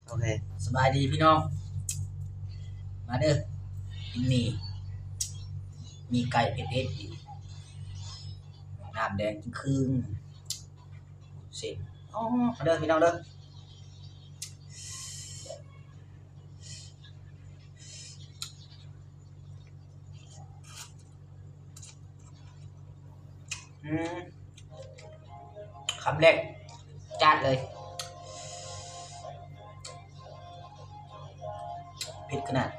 ໂອເຄ ສະບາຍດີພີ່ນ້ອງ ມາເດີ ກິນໝີ່ ໝີ່ໄກ່ເຜັດໆ ນ້ຳແດງຄຶ່ງໆ ເສັ້ນ ອໍ ມາເດີພີ່ນ້ອງເດີ. ອືມ ຄຳແລກ ຈາດເລີຍ ເຜັດຂະໜາດ.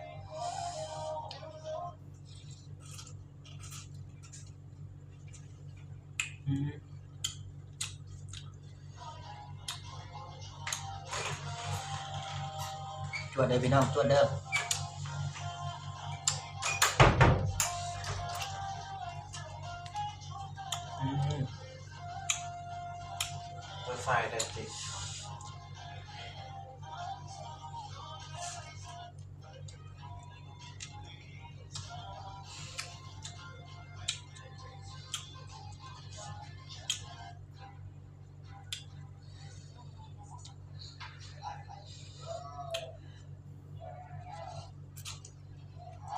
ອືມ ຈວດເດີພີ່ນ້ອງ ຈວດເດີ. ອືມ ຈະໃສ່ໄດ້ຕິ.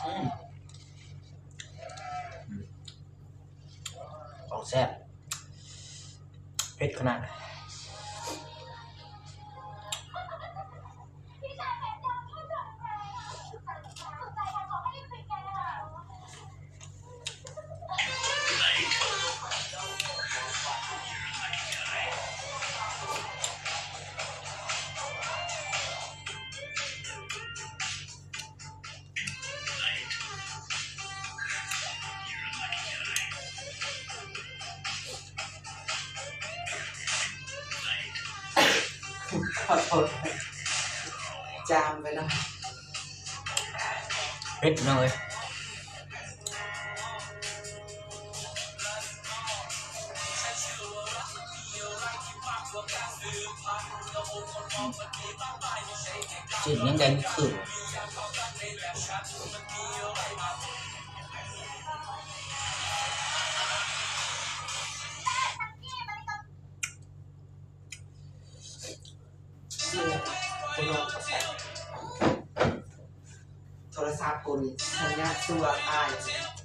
ອືມ ຂອງແຊບ ເຜັດຂະໜາດ. ຂໍໂທດ ຈາມໄປເນາະ ເຜັດເນາະເອີຍ. ຊີ້ນຍັງແດງຄື. ໂທລະສັບກູນີ້ສັນຍານຊົ່ວຕາຍ.